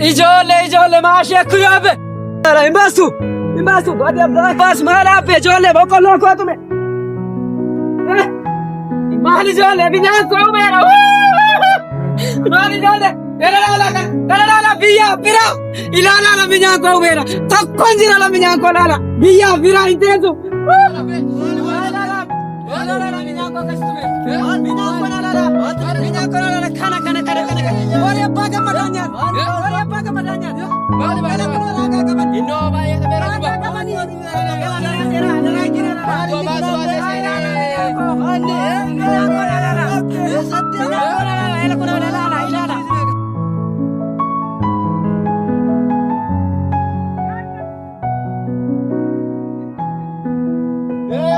Ijoollee ijoollee maashee akkuyyoo abbe. Hin baastu hin baastu baas maal abbe ijoollee boqqolloo koo tume. Maal ijoollee binyaan koo umeera. Maal ijoollee gara laala gara laala biyya bira ilaalaa la minyaan koo umeera. Tokkoon jira la minyaan koo laala biyya bira hin teessu.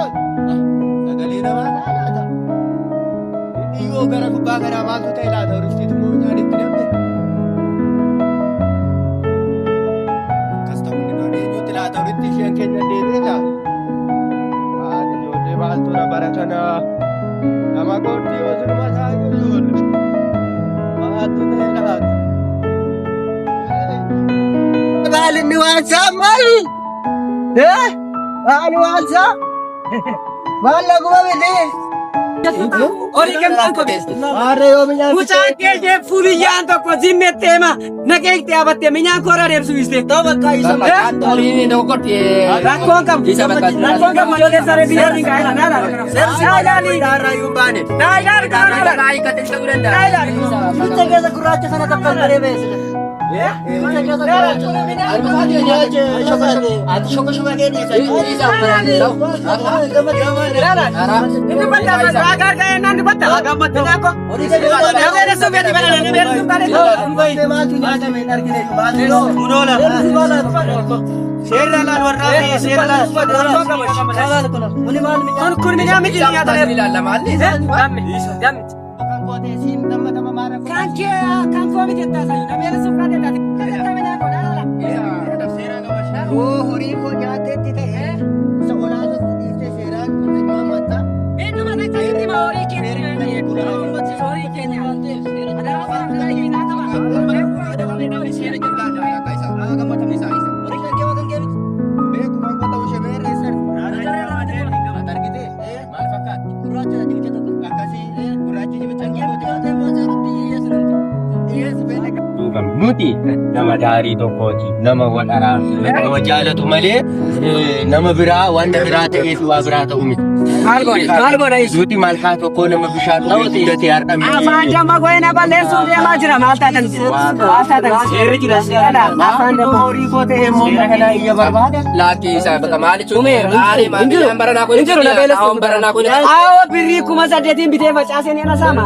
Sagalee namaa ta'a laata? Inni yoo gara gubbaa kanaa maaltu ta'e laata? Horistiitu moo nyaanitti namni? Akkas ta'uu ni danda'u. Eenyutti laata? Horitti isheen keenya deebi'e laata? Haati ijoollee maaltu bara kana nama qoortii yoo siluma isaa ijoollee. Maaltu ta'e laata? Maal inni waan isaa maali? Eh? Maal waan isaa? Maal laguma miti? Horii gamtaan kobeesti. Maarree yoo minyaan Mucaan keenya fuliyyaan tokko zimmetteema naqeeqxee abattee minyaan koora deemsu iste. Rakkoon qabu. Rakkoon qabu ijoollee saree biyya hin gaa'ela naa laala. Naa ilaali. Naa ilaali naa ilaali. Naa ilaali. Ficha keessa gurraacha sana takkaan garee beesile. Ficha keessa gurraacha. Ati shoka shoka kee dhiisa. Inni badda ragaa ga'ee naan dubbata. Minyaan koo. Namni suufeeti bana namni suufeeti. Maaltu nyaatame hin argine maaltu Kun kun minyaan miti nyaata. Gamme gamme. Kan kee kan koo miti taasayu namni suufeeti taate. Minyaan koo laala. Yoo horii koo nyaatteetti ta'e isa olaanatti dhiiftee seeraan mammatta. Eenyuma takka sitti ma horii keenya. Horii keenya. Nuti nama daarii tokkooti, nama wal araarsu, nama jaalatu malee nama biraa wanta biraa ta'eef waa biraa ta'u miti. Maal goone? Maal goone? Nuti malkaa tokko nama bishaan dhugee guddatee har'a miti. Afaan damma goyina balleessuuf deemaa jira. Maal taatan? Maal taatan? Seerri jira. Afaan damma. Horii koo ta'e immoo mana kanaa iyya barbaada. Aawwa birrii 8,000 bitee facaasee ni anasaama.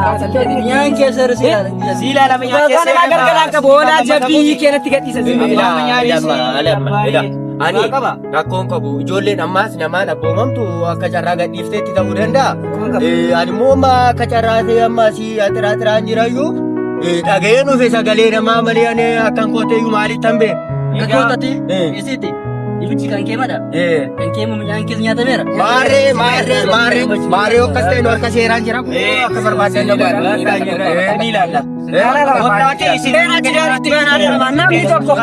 Minyaan keessa si ilaala. Kana maa gargaaraan qabu hoolaa jabbii keenyatti gadhiisa. Ani rakkoon qabu ijoolleen ammaas namaan abboomamtu akka carraa gadhiifteetti ta'uu danda'a. Ani immoo amma akka carraa ta'e ammaas axiraaxiraan jirayyuu dhaga'ee dhufe sagalee namaa malee ani akkan kooteeyyuu maalitti han beeku. Kakkootati isiiti. Ibichi kan kee mada. Kan kee minyaan keessa nyaatameera. Maarree maarree maarree maarree akkas ta'e nu harka seeraan jira kun akka barbaadan ni ilaalla. Namni tokko.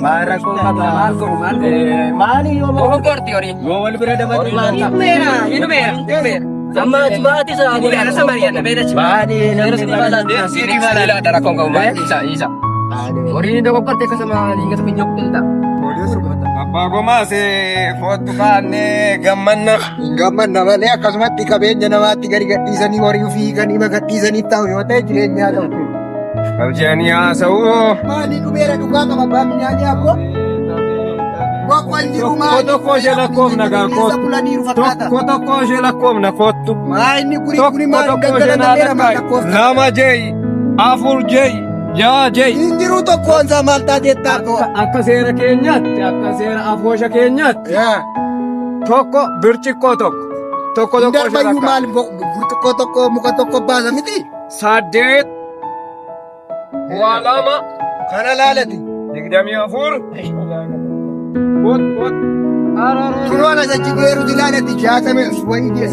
Maal rakkoo qaba? Maal godhu maal godhu? Maali yoo yoo wal bira dabarru maal ta'a? Himeera himeera himeera. Amma ati baati isaa Himeera samariya nabeera chi. Baadhi namni Abbaa gomaas foottu kaannee gammanna. Hin gammanna malee akkasumatti qabeenya namaatti gadi gadhiisanii horii ofii ganima gadhiisanii ta'u yoo ta'e jireenyaa ta'u. Kabjanii haasa'uu. Maali dhumeera dhugaa qaba abbaa minyaanii abboo. Boqqoon jiru Tokko maali? tokko ishee lakkoofna gaa Keessa kottu. bulaniiru fakkaata. Tokko tokko ishee lakkoofna kottu. Maa inni kuni Tokko kuni maali tokko ishee naa gangalatameera maal lakkaa'i. lakkoofta? Lama je'i. Afur je'i. Ja'a je'i. Hin jiru tokkoon isaa maal taateetta abboo? Akka seera keenyaatti akka seera afoosha keenyaatti Yaa. tokko birciqqoo tokko. Tokko Hin tokko ishee darbayyuu lakkaa'i. maal burcuqqoo tokko muka tokko baasa miti? 8 waa 2 Kana laalati. 24 kottu kottu. Kunoo ana achi geeru ilaalatti jaatamee wayii jira.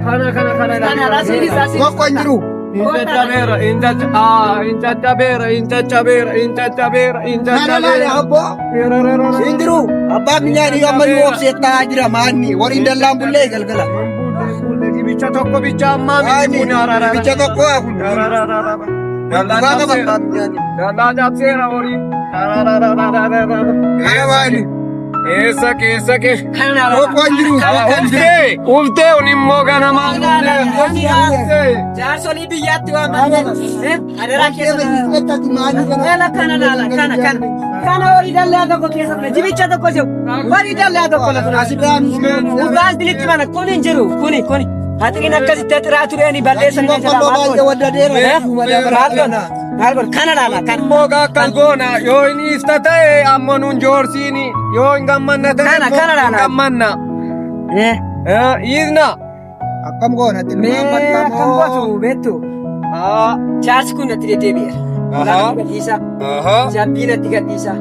Kana kana kana. Kana rasiinis asiin. Tokko hin jiru. Hin caccabeera, hin caccabeera, hin caccabeera, hin caccabeera, hin Kana laala caccabeera. abboo. Hin jiru. Abbaan minyaanii amma nu obsee taa'aa jira maanni. Wariin dallaan bullee galgala. Dibicha tokko bicha ammaa miti kun arara. Dibicha tokko haa kun. Dallaa Dhugaa qaba cabseera. abbaan minyaanii. Dallaa cabseera horii. Kana maali? Keessa keessa keessa. Kana naa Tokko hin jiru. Tokko hin jiru. Uftee uftee kun immoo ganamaan uftee. Uftee. Jaarsolii biyyaatti waamanii. Adaraa keessa. Kana kana laala kana kana. Kana horii dallaa tokko keessa ture. Jibicha tokko jiru. Horii dallaa tokko lafa. Dhugaan isinitti mana kun hin jiru. Kuni kuni. Haxiriin akkasitti haxiraa tureeni balleessan kan jedhaa maal godhe? Maal godhe? Maal godhe? Kana laala kana. Immoo akka goona yoo inni ifta ta'e ammoo nuun joorsiini yoo hin gammanna ta'e Kana, immoo kana hin laala. gammanna. Eh. Hiisna. Akkam goona Mee akkam gootu beektu? Haa. Jaarsi kun natti deddeebi'eera. Ulaa gadhiisa. Jabbii natti gadhiisa.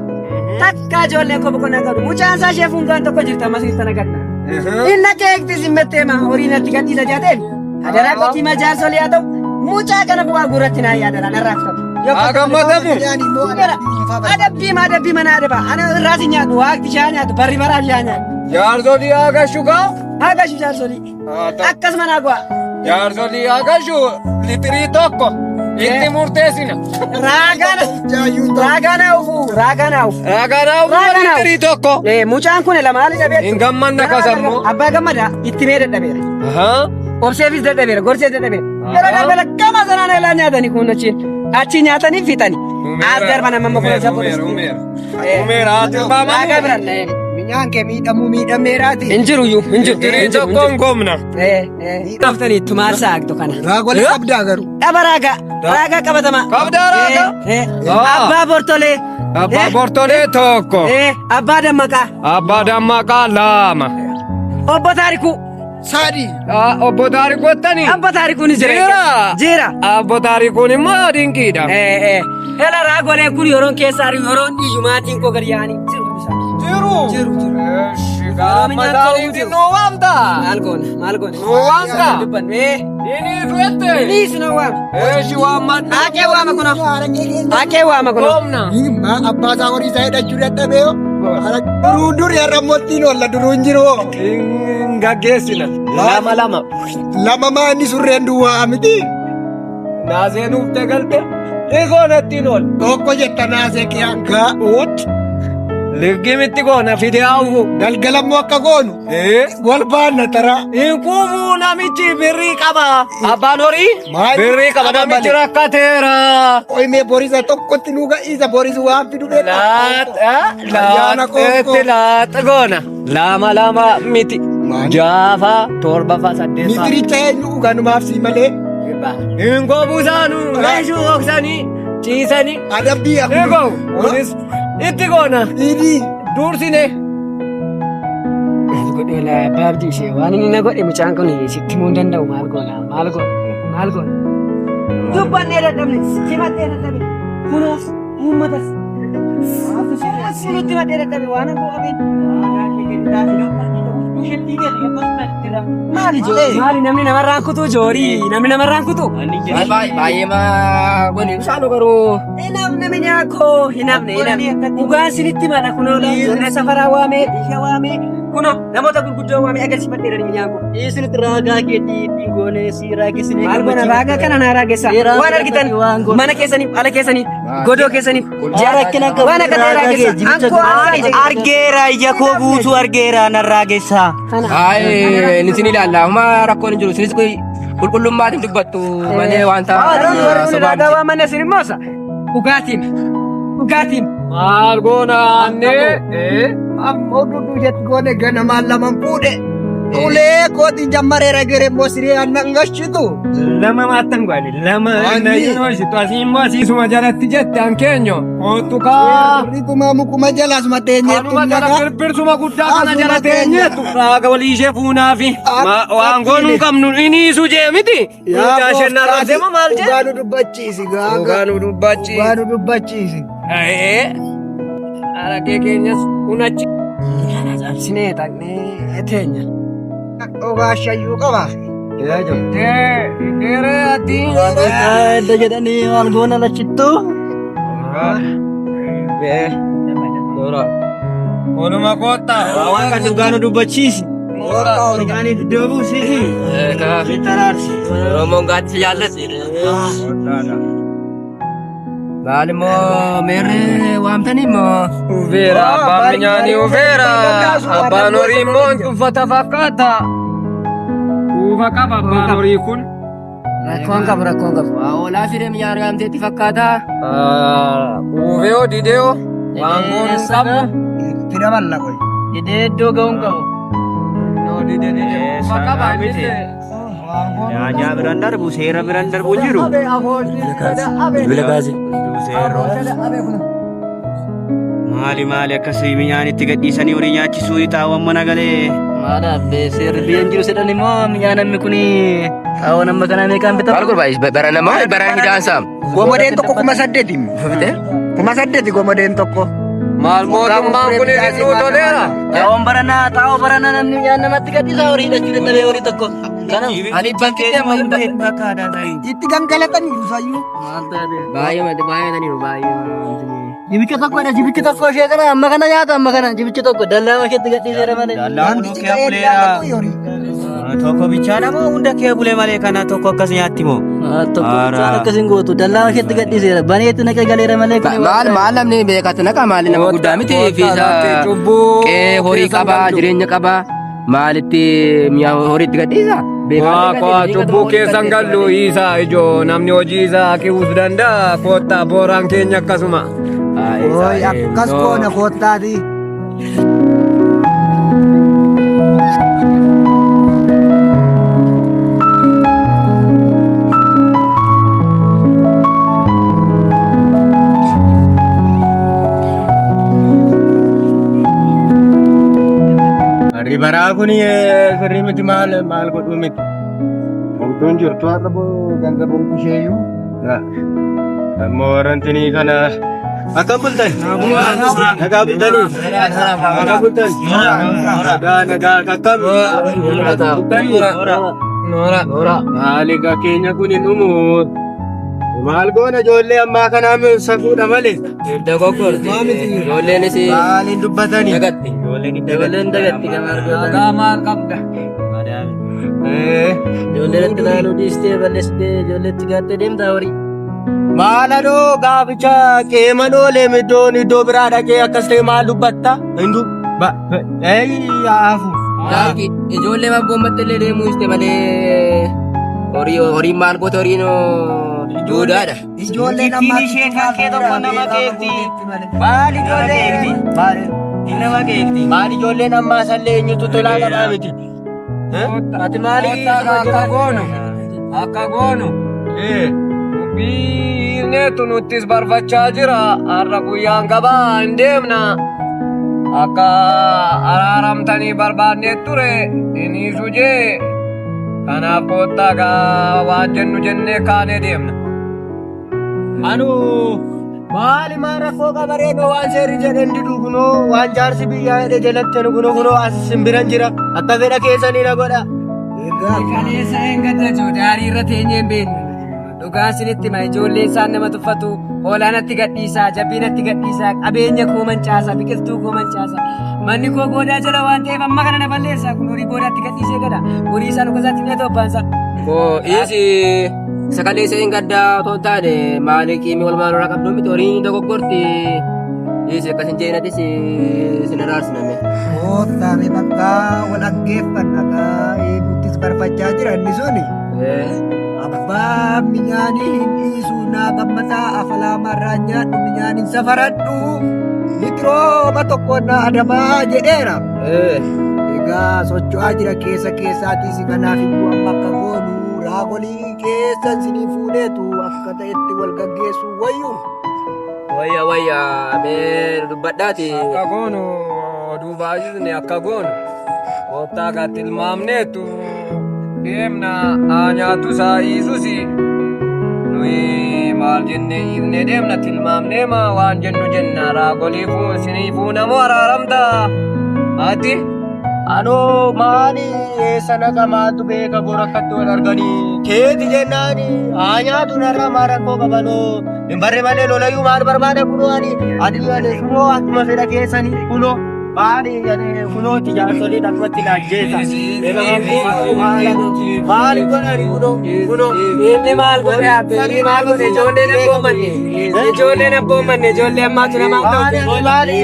Takka ijoolleen koo boqonnaa qabdu. Mucaan isaa ishee fuungaan tokko jirti ammas jirti tana gadna. Inna keekti simmettee ma horii natti gadhiisa jaateen. Adaraa kotii ma jaarsolii haa ta'u. Mucaa kana bu'aa guurratti naa yaadara narraa fudhatu. Haa gammadamu. Adabbii ma adabbii mana adaba. Ana irraas hin nyaatu waaqti shaa nyaatu barri baraa shaa nyaatu. Jaarsolii haa gashu kaa. Haa gashu jaarsolii. Akkasuma naa bu'aa. Jaarsolii haa gashu litirii tokko itti murteessina. Raagana raagana ufu raagana ufu. Raganaa Raaganaa. litirii tokko. Eh, mucaan kun lama haali dhabeetu. Hin gammanna kasammoo. Abbaa gammadaa itti mee dadhabeera. Ahaa. Obseefis dadhabeera, gorsees dadhabeera. Yeroo darbe lakkama sanaan ilaa nyaatanii kun achiin. Achi nyaatanii fixani. As darban amma amma kunuunsa Umeera godhu. umeera. Umeera haa Raagaa tilmaamamu. biraan. Minyaan kee miidhamuu miidhameeraati. Hin jiru iyyuu, hin jiru. Litirii tokko hin goomna. Dhaftanii tumaarsa agdo kana. Raagolee qabdaa garuu. Dhaba raagaa. Raagaa qabatama. Qabdaa raagaa? Eh, eh. Abbaa Bortolee. Abbaa Bortolee tokko. Eh, Abbaa Dammaqaa. Abbaa Dammaqaa lama. Obbo Taarikuu. Sadi. Obbo Taarikuu attani. Obbo Taarikuun jira. Jira. Jira. Obbo Taarikuun immoo dinqiidha. Eh, eh. Hela raagolee kun yeroon keessa ari'u yeroon dhiyyu maatiin koo gadi yaa'anii jiru. Jiru. Jiru, jiru. Eshi gaama taariitiin nu waamta. Maal goona? Maal goona? Nu waamta. Dubbannu. Eh. Inni du'ette. Inni isin waama. Eshi waammadhu. Haqee waama kunoo. Haqee waama kunoo. Goomna. Ma abbaa isaa horii isaa hidhachuu dadhabee hoo. Duruu duri har'a mottiin oolla duruu hin jiru hoo. Hin gaggeessina. Lama lama. Lama maanni surreen duwwaa miti. Naasee nuuf galte. Dhigoon ittiin ool. Tokko jetta naasee qiyaan gaa. Ut. Liggimitti goona fidee hawwu. Galgalammoo akka goonu. Eh. Wal baanna taraa. Hin kuufuu namichi birrii qaba. Abbaan horii Maal? birrii qaba Qaba namichi malee. rakkateera. Qoymee borisa tokkotti nu ga'iisa borisi waan fidu beekta. Ayyaana Laaxeetti qoonqoo. laaxa goona. Lama lama miti. Maal? Jaafa torbaffaa saddeeffaa. Mitiricha eenyu dhuganumaaf sii malee. Hin goobuusaanu reeshuu hooksanii ciisanii. Adabbii Hin goobu. Kunis itti goona. Idii. Dursine. Maal godhe laa abbaa abdii ishee waan inni na godhe mucaan kun sitti himuu hin danda'u maal goona maal goona maal goona. Dubbannee dadhabne himadhee dadhabne kunuus uummatas nutti himadhee dadhabne waan hin go'ameen. Maali joo maali namni namarraan kutuu joorii namni namarraan kutuu. Baay'ee maa goni isaanu garuu. Hinafne minyaa koo hinafne hinafne dhugaan sinitti mala kunoo ijoollee safaraa waamee biyya waamee kunoo namoota gurguddoo waamee agarsiifadheera minyaa koo. Isinitti raagaa keetii ittiin goonee si raagisinee. Maal goona raagaa kana naa raagessa waan argitan mana keessaniif ala keessaniif godoo keessaniif Rakkina qabu waan akka ta'e raagessa ankoo Argeera ija koo guutuu argeera nan raagessaa. Hayi isin ilaalla amma rakkoon hin jiru isinis qulqullummaatiin dubbattu malee wanta sobaan Raagaa waan mana isin immoo dhugaatiin dhugaatiin Maal goona annee. Ammoo duduu jettu goone ganamaan laman fuudhe. Ulee kootiin jammareera gere immoo siree annan gashitu. Lama maattan gwaani lama Anni. nayyinoo ishitu asii immoo asiisuma jalatti jette an keenyo. Oottu kaa. Rituma mukuma jalaas mateenyeettu Kanuma jala birbirsuma guddaa kana Asuma jala teenyeettu raaga walii ishee fuunaafi waan goonuu hin qabnu inni isu jee miti. Mucaa isheen narraa deema maal jee? Dhugaa nu dubbachiisi gaaga. Dhugaa nu dubbachiisi. Dhugaa nu dubbachiisi. Ee. Araqee keenyas kun achi. Kana cabsinee dhaqnee teenya. Ogaashayyuu qaba. Deeree adii. Edda jedhanii maal goona lachittuu? Oluma koottaa. Waan kan dhugaa nu dubbachiisi. Dhugaaniif iddoo buusisi. Oromoon gaaddisa jaallatti. Maal immoo meerree waamtanii immoo? Ufeera abbaan nyaanii ufeera. Abbaan horii immoo uffata fakkaata. Ufa qaba abbaan horii kun. Rakkoon qabu rakkoon qabu. Waa oolaa firee mi'a argamteetti fakkaata. Ufeeoo dideeoo waan goonu hin qabnu. Itti daballa qoy. Didee iddoo ga'uun qabu. Ufa qaba inni. Nyaanyaa biraan darbu seera biraan darbu hin jiru. Bilbila kaasi. Maali maali akkasii minyaan itti gadhiisanii horii nyaachisuu xaawwan mana galee. Maal abbee seerri biyya hin jiru sedhan immoo mi'a namni kun xaawwan amma kanaa meeqaan bitama? Maal kun bara namaa bara hidhaansaa. Gomodeen tokko 8,000. 8,000 gomodeen tokko. Maal mootummaan kun inni toleera. Xaawwan baranaa xaawwa baranaa namni mi'a namatti gadhiisaa horii hidhachuu dadhabee horii tokko. Kanaaf Ani bantiitti amma hin bahe. Itti gangalatanii jiru. Maal taate? Baay'ee mati baay'ee taniiru baay'ee. Jibicha tokkodha jibichi tokko ishee kana amma kana nyaata amma kana jibichi tokko dallaa isheetti gadhiiseera malee. Dallaa kun kee buleera. Tokko bichaa nama hunda kee bulee malee kana tokko akkas nyaatti moo? Maal tokko bichaan akkas hin gootu dallaa isheetti gadhiiseera baneetti naqee galeera malee. Maal maal namni beekatu naqa maali nama guddaa miti fiisa qee horii qaba jireenya qaba maalitti mi'a horiitti gadhiisa. Waa koo cubbuu keessan gallu isaa ijoo namni hojii isaa kiwuus danda'a koottaa booraan keenya akkasuma. Oi akkas goona koottaati. Warri baraa kun sirrii miti maal maal godhuu miti. Homtuun jirtu har'a boo ganda boruu isheeyyuu. Ammoo warrantinii kana akkam bultan? Nagaa bultanii? Nagaa bultan? Nagaa nagaa akkam? Bultanii? Maali egaa keenya kun hin dhumu. Maal goona ijoollee ammaa kanaa safuudha malee. Dogoggorti. Ijoolleenis Maaliin dubbatanii? dagatti. Ijoolleen hin Ijoolleen dagatti kan argatan. Nagaa maal qabda? Ijoolleen itti ilaaluu dhiistee balleessitee ijoolleetti gaattee deemtaa horii. Maaladoo gaaficha qeeman oolee iddoon iddoo biraa dhaqee akkas ta'e maal dubbatta? Hindu haafu. Laaki ijoollee abboommatti illee deemuu ishte malee horii horiin maal goote horiin duudaadha. Ijoolleen ammaa ishee kan kee tokko nama keekti. Maal ijoolleen? Maal nama keekti? Maal ijoolleen ammaa sallee eenyutu tolaa qabaa miti? Ati maali? Akka goonu akka goonu. Dubbiineetu nuttis barfachaa jira. Har'a guyyaan gabaa hin deemna. Akka araaramtanii barbaadnee ture inni sujee. Kanaaf koottaa gaa waan jennu jennee kaanee deemna. Anu maali maal rakkoo qabaree noo waan seerri jedhan didu kunoo waan jaarsi biyyaa jedhe jalatti anu kunoo kunoo as simbiran jira akka fedha keessanii na godha. Kaleessa hin gaddaju daarii irra teenyee hin beeknu. Dhugaa isinitti hima ijoollee isaan nama tuffatu hoolaa natti gadhiisaa jabbii natti gadhiisaa qabeenya koo mancaasa biqiltuu koo mancaasa manni koo goodaa jala waan ta'eef amma kana na balleessa kun horii goodaatti gadhiisee gala horii isaan dhugasaatti mi'a ta'u abbaan isaa. Koo isi sagalee ishee hin gaddaa otoo hin taane maali qiimii wal maal irraa qabdu miti horiin dogoggorti. Isi akkas hin jeenatis sin araarsiname. Koottaame bakka wal dhaggeeffanna gaa nuttis barfachaa jira inni suni. Abbaa minyaanii hin dhiisu naa gammataa afalaamarraa nyaadhu minyaan hin safaradhu. Litirooba tokko na adamaa jedheera. Egaa socho'aa jira keessa keessaatiis kanaaf immoo amma akka goonu raagolii keessan sinii fuudheetu akka ta'etti wal gaggeessuu wayyu. Wayya wayya mee dubbadhaati. Akka goonu oduu baay'isne akka goonu koottaa gaa tilmaamneetu deemna haa nyaatu isaa hiisusi nuyi maal jennee hiifnee deemna tilmaamnee maa waan jennu jenna raagolii sinii fuunamoo araaramta. Ati? Anoo maali eessa naqa maaltu beeka bor akkatti wal arganii keeti jennaani haa nyaatu narra maa rakkoo qabanoo hin barre malee lolayyuu maal barbaada kunoo ani ani ani kunoo akkuma fedha keessanii kunoo maali ani kunooti jaarsoliin akkumatti naajjeessa. Maali godhani kunoo kunoo. Inni maal godhe abbe? Inni maal godhe? Ijoolleen abboommanne. Ijoolleen abboommanne. Ijoollee ammaatu namaan Maali ta'u. maali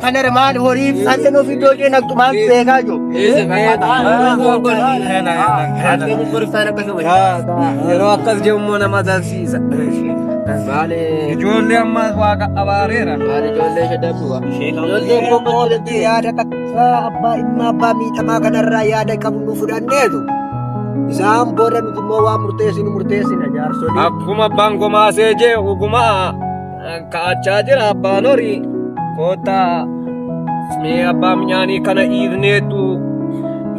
kanarra maali horiif sareen of iddoo ishee naqxu maal beekaa jiru. Yeroo akkas jemmoo nama zansiisa. Maali Ijoollee ammaas waaqa abaareera. maali ijoollee shaddaabduwa. Ijoolleen kun yaada takka abbaa dhimma abbaa miidhamaa kanarraa yaada qabnu fudhanneetu isaan booda nuti immoo waan murteessinu murteessina jaarsolii. Akkuma abbaan gomaasee jee dhuguma ka'achaa jira abbaan horii. Koottaa mee abbaa minyaanii kana dhiifneetu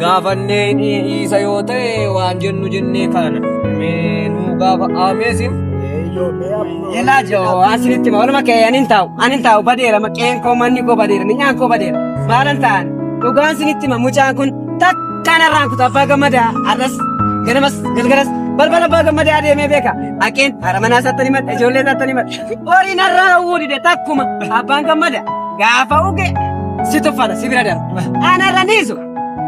gaafannee dhiisa yoo ta'e waan jennu jennee kana. Mee nuu gaafa aameesin. Ilaa joo asinitti hima waluma kee anin taa'u anin taa'u badeera maqeen koo manni koo badeera minyaan koo badeera maalan ta'an dhugaan sinitti hima mucaan kun takka narraan kutu abbaa gammadaa har'as ganamas galgalas balbala abbaa gammadaa deemee beeka haqeen haadha manaa isaatti ni madda ijoollee isaatti ni madda horii narraa dhowwuu dide takkuma abbaan gammada gaafa uge si tuffata si bira darba anarra niisu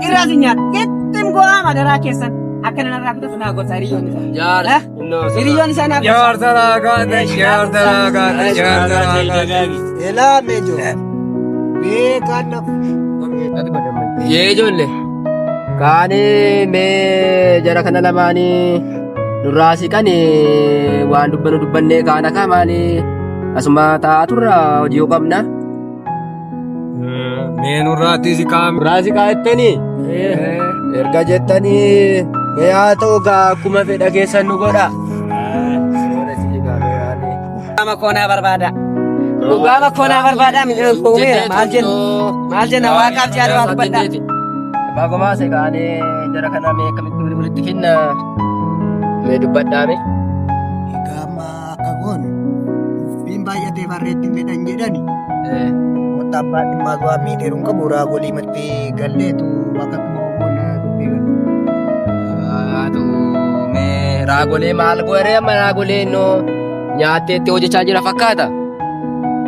irraa si nyaata gittim go'aa madaraa keessan akka narraa kutatu naa gorsa hiriyoonni isaa. Jaarsa. Hiriyoon isaa naaf gorsa. Jaarsa raagaate jaarsa raagaate jaarsa raagaate. Elaa meejo beekaan na Yee ijoollee. Kaanii mee jara kana lamaanii nurraa siqanii waan dubbannu dubbannee kaan akka maali asuma taa'aa turra hojii yoo qabna. Mee nurraatti si kaa'ame. Nurraa siqaa jettanii erga jettanii mee haa ta'u gaa akkuma fedha keessan nu godha. Dhugaama koonaa barbaada. Dhugaama koonaa barbaada midhaan koo uumeera. Maal jenna? Maal jenna? Waaqaaf jaala waa dubbadhaa. Abbaa gomaase kaanee jara kana mee akkamitti walitti finna mee dubbadhaa mee. Egaa amma akka goonu dubbiin baay'atee farreetti hin fedhan jedhani. Wanta abbaa dhimmaa waan miidheeru hin qabu raagolii matti galleetu akkasuma goona dubbii kana. Haa ta'u mee raagolee maal godhee amma raagolee innoo nyaatteetti hojjechaa jira fakkaata.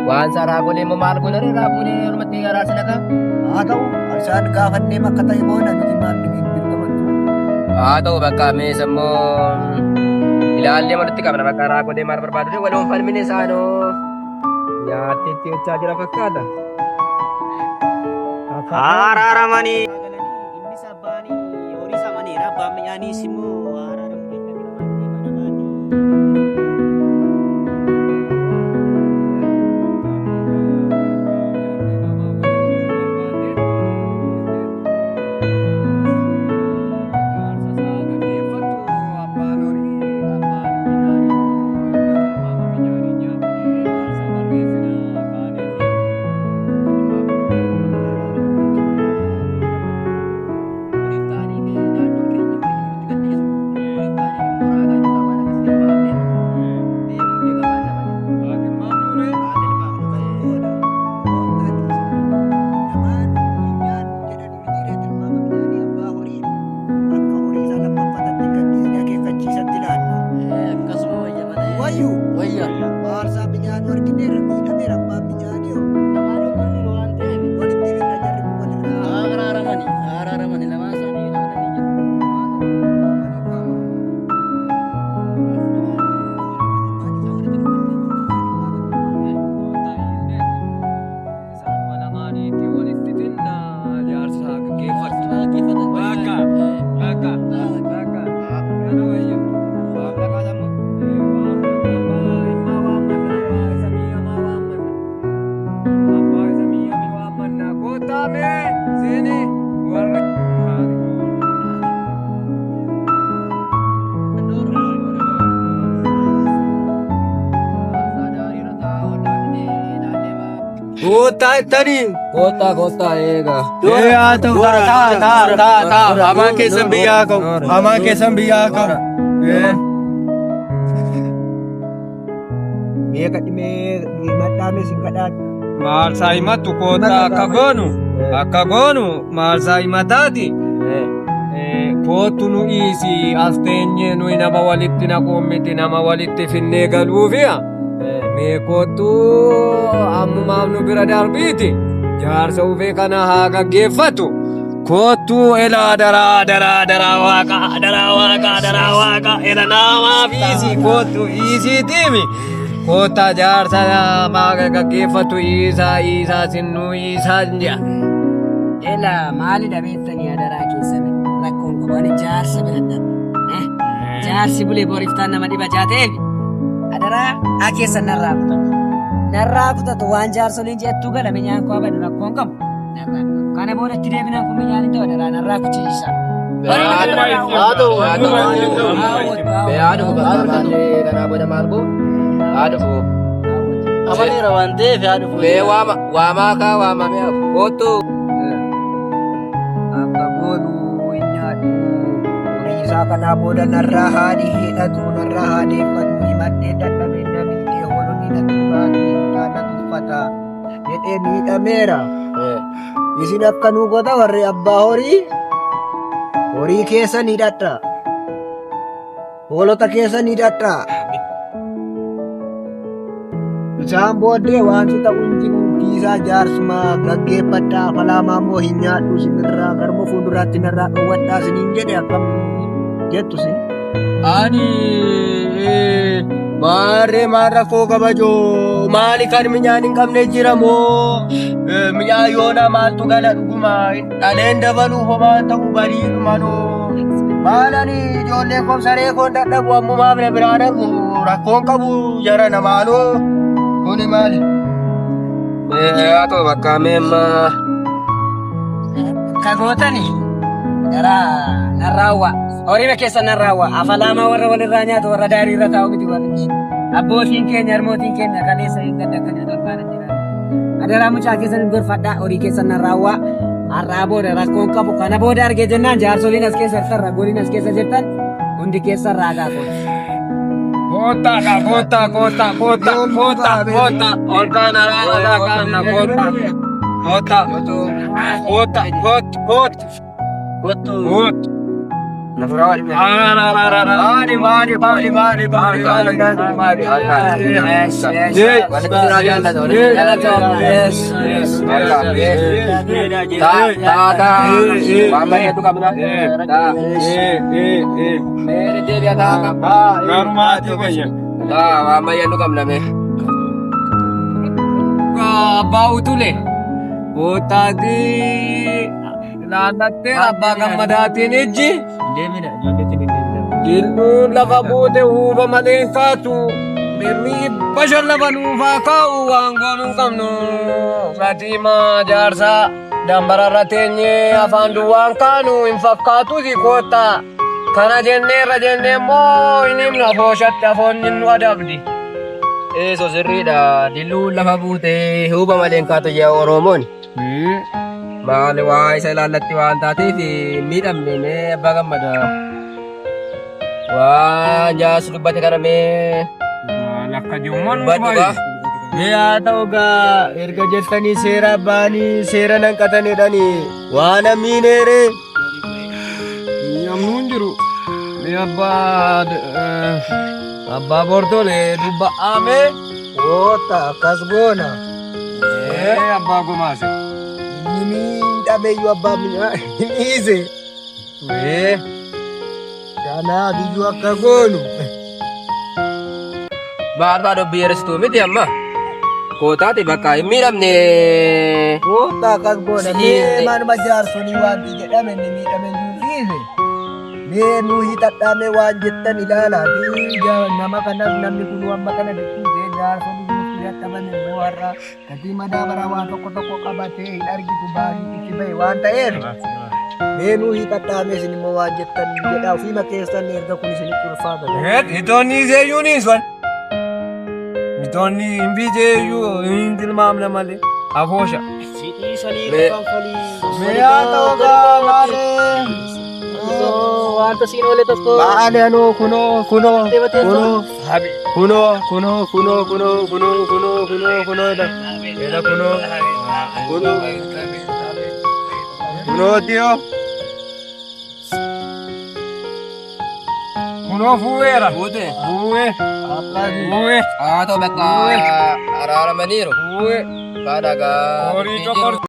Waan isaa raagolee immoo maal godhee raagolee walumatti araarsina kaa. Haa ta'u isaan gaafannee bakka ta'e goona nuti maal dirqamantu. Haa ta'u bakka mees immoo ilaallee walitti qabna bakka raagolee maal barbaadu waloon falmine isaanoo nyaatteetti hojjechaa jira fakkaata. Araaramanii. Innis abbaan horii samaneera abbaan midhaaniis immoo araaramu jecha jira waan ta'eef mana maatii. Aarsaa midhaan argineerra miidhameera abbaan midhaanii walitti finna jarri kun walirraa. Goottaa jettanii. Koottaa koottaa eegaa. Ee haa ta'u taa taa taa taa hamaan keessan biyyaa ka'u hamaan keessan biyyaa ka'u. Ee. Meeqa dhimee madhaame sin kadhaan. Maal saa himattu koottaa akka goonu akka goonu maal saa himataati. Koottu nu dhiisi as teenyee nuyi nama walitti naquun miti nama walitti finnee galuufiya. Mee koottu ammumaaf nu bira darbiiti. Jaarsa ufee kana haa gaggeeffatu. Koottu elaa daraa daraa daraa waaqa daraa waaqa daraa waaqa ela namaaf dhiisi koottu dhiisiitiimi. Koottaa jaarsa namaa gaggeeffatu dhiisaa dhiisaa sinnuu dhiisaa jedha. Ela maalidha beektanii adaraa keessan rakkoon qabu ani jaarsa bira darbe. Jaarsi bulee boriftaan nama dhiba jaateef adaraa haa keessan narraa kutatu. Narraa kutatu waan jaarsoliin jettuu gala minyaan koo abadu rakkoon qabu. Narraa kutatu. Kana booda itti deebinaan kun minyaan hin ta'u adaraa narraa kuchiisa. Haa ta'u haa ta'u. Mee haa dhufu bakka maallee kanaa booda maal goo? Haa dhufu. Amaneera waan ta'eef haa dhufu. Mee waama waamaa kaa waamaa mee hafu. Koottu. Akka goonu hin nyaadhu. Horii isaa kanaa booda narraa haadhi hidhatu narraa haadeeffatu himadhee dadhabee namiidhee hoolonni natti baatu mucaa na tuffata jedhee miidhameera. Isin akka nuu goota warri abbaa horii horii keessan hidhadha. Hoolota keessan hidhadha. Isaan booddee wanti ta'u hin jiru kiisaa jaarsumaa gaggeeffadhaa falaamaa immoo hin nyaadhu isinirraa garuma fuulduraatti narraa dhowwadhaa isiniin jedhe akkam jettu isin. Ani maarree maal rakkoo kabajoo maali kan minyaan hin qabne jira moo minyaan yoona maaltu gala dhuguma dhaleen dabaluu homaa ta'u bariidhumanoo maal ani ijoollee koo saree koon dadhabu ammumaaf na biraa darbu rakkoon qabu jara namaaloo kuni maali? Mee haa ta'u bakka mee amma. Ka gootani garaa narraawwa horiima keessa narraawwa afalaamaa warra walirraa nyaatu warra daarii irra taa'u miti warri abbootiin keenya harmootiin keenya kaleessa hin gadda akka nyaatan faana jira. Adaraa mucaa keessan hin gorfadhaa horii keessan narraawwa har'aa booda rakkoon qabu kana booda argee jennaan jaarsoliin as keessa jirtan ragooliin as keessa jirtan hundi keessan raagaa kooti. Koottaa dha koottaa koottaa koottaa koottaa koottaa ol kaana ol kaana koottaa koottaa koottaa koottaa koottaa koottaa. Maali maali maali maali maali maali maali Taa taa taa. Waan bareedu qabna. Taa. Mee deddeebi'a taa qaba. Garumaatii wayya. Taa waan bareedu qabna mee. Abbaa utule. Koottaatii laallattee abbaa gammadaatiin ijji. Dilluun lafa buute huuba malee hin kaatu. Birrii 500 lafa nuufaa kaa'u waan goonuu hin qabnu. Gatiima jaarsaa dambararra teenyee afaan duwwaan kaanu hin fakkaatuuti koottaa. Kana jenneerra jennee immoo hin himnu afooshatti afoonni nu adabdi. Eeso sirriidha. Dilluun lafa buute huuba malee hin kaatu jedha Oromoon. Maal waa isa ilaallatti waan taateef miidhamne mee abbaa gammada. Waan jaarsi dubbate kana mee Maal akka jiru dubbadhu gaa. Mee haa ta'u gaa erga jettanii seera abbaanii seera nan qatanidhanii waan amiineere. Namni hin jiru. Mee abbaa abbaa bortolee dubba amee. Koota akkas goona. Abbaa gomaase. Inni miidhameyyuu abbaa minyaa hin dhiise. Kanaaf iyyuu akka goonu. Maal fa'aa dubbii yersituu miti amma. Kootaati bakka hin miidhamne. Koota akkas goona. Si- Mee manuma jaarsolii wanti jedhame inni miidhameyyuu hin dhiise. Mee nuu hiixadhaa mee waan jettan ilaalaa. Mee nama kanas namni kun amma kana dhiisee jaarsolii nutti dadhaban immoo har'a gatii madaabaraa waan tokko tokko qabatee hin argitu baasii itti bahe waan ta'eef. Mee nuu hiixadhaa mee isin immoo waan jettan jedhaa ofiima keessan erga kun isinitti ulfaata. Itoonni iseeyyuu ni sun. Itoonni hin biiteeyyuu hin tilmaamne malee afoosha. Mee haa ta'u gaa maalee. Wanta siin oole tokko. Maali anoo kunoo kunoo kunoo. Kunoo kunoo kunoo kunoo kunoo kunoo kunoo kunoo eda eda kunoo kunoo kunoo tiyoo. Kunoo fuu'eera. Fuute. Fuu'ee. Fuu'ee. Haa ta'u bakka araaramaniiru. Fuu'ee. Baadhagaa. Horii coqorsu.